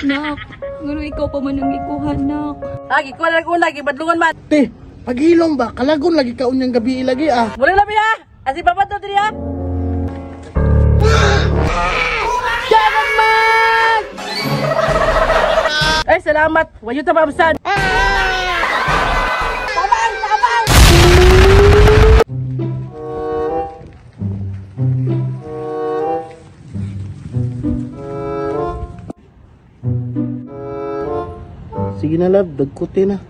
Nak, ngano ikaw pa man ang gikuha, nak? Ah, gikuha lang una, gibadlungon man. Te, paghilom ba? Kalagon lagi ka unyang gabi lagi ah. Muli lang ha. Asi babat to diri ha. Dagan man! Ay, salamat. Wayo ta maabsan. Tabang, tabang! Sige na love, dagkuti na.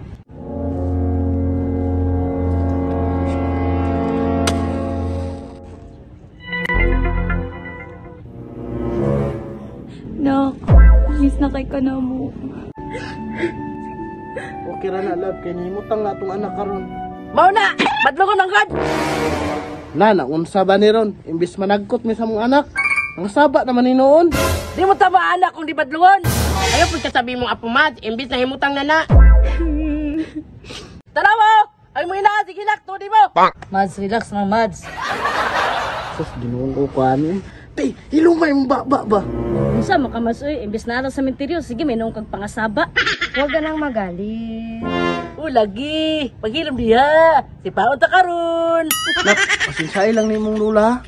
Nak, miss na kay ka na mo. Okay ra na love, kay nahimutang na atong anak karon. Mao na, badlungon ang god. Na, naunsa ba ni ron? Imbis managkot mi sa mong anak, ang saba naman ni noon. Di mo tama anak kung di badlungon. Ayaw po kasabi mong apo Mads, imbis na himutang na na. Tara mo! Ay mo ina, sige nak, tudi mo. Mads, relax lang, Mads. Sus, ginuong ko kuan. Te, hilumay mong baba ba? Unsa makamas oy, imbes na sa sementeryo, sige may nung kag pangasaba. Huwag ka nang magalit. O lagi, paghilom diha. Si paon ta karon. Nak, pasensyahe lang ni mong lula.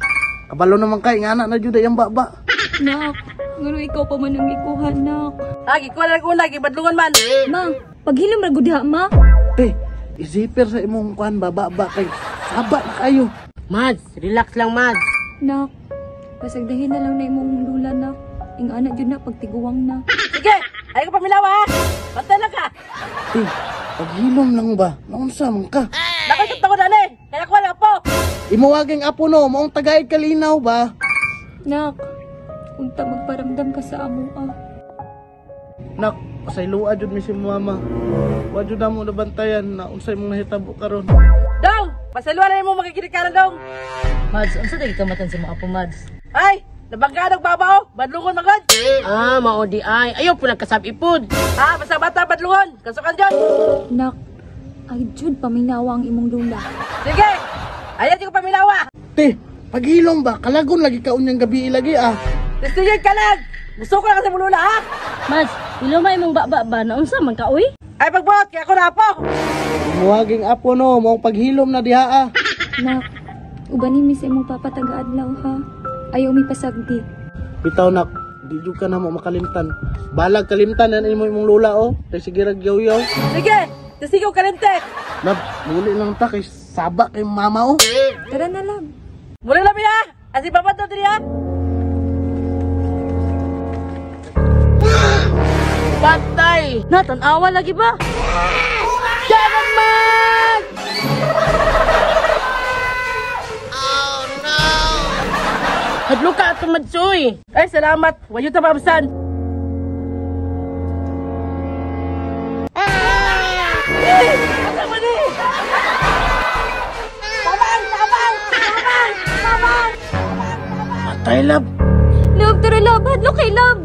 Kabalo naman kay nga anak na jud ay ang baba. Nak, ngano ikaw pa man ang gikuha, nak? Ah, gikuha lang una, gibadlungon man. Ma, paghilom ra gud diha, ma. Te, isipir sa imong kuan baba ba kay saba na kayo. Mads, relax lang Mads. Nak, pasagdahin na lang na imong lula, nak. Ing-ana jud na pagtiguang na. Sige, ay ko pamilawa ha. Bantay lang ka. Te, paghilom lang ba? Naunsa man ka? Nakasot ako dali. Kaya ko lang po. Imuwaging apo no, maong tagaig kalinaw ba? Nak, unta magparamdam ka sa amo ah. Nak, pasayloa jud mi si mama. Wa jud na mo nabantayan na unsay mong nahitabo karon. Dong, pasaluan na mo magkikinikaran dong. Mads, unsa dagi kamatan sa mga apo, Mads? Ay, nabangga og babaw, badlungon magod. Ah, mao di ay. Ayaw po nagkasab ipod. Ah, basta bata badlungon. Kasukan jud. Nak, ay jud paminawa ang imong lula. Sige. Ayaw di ko pamilawa. Te, paghilom ba? Kalagon lagi ka unyang gabi lagi ah. Testingin ka lang. Gusto ko lang kasi mulula ha. Mads, ilumay imong baba ba na unsa man ka oy? Ay pagbuot, kaya ako na po. Imuwaging apo no, maong paghilom na diha ah. Nak, ubanin mi sa imong papa taga-adlaw ha. Ayaw mi pasagdi. Bitaw nak, di jud ka na mo makalimtan. Balag kalimtan yan imo imong lula oh. Kay sige rag yaw-yaw. Sige, testingin ko kalimte. Lab, muli lang ta kay saba kay mama oh. Tara na lang. Muli lang ha. Asi babat to diri ha. Patay! Na tan-awa lagi ba? Dagan man! Hadlo ka ato Madsoy. Ay salamat, wayo ta maabsan. Eh, asa man ni? Tabang, tabang, tabang, tabang. Patay lab. Love, tara love. Hadlo kay love.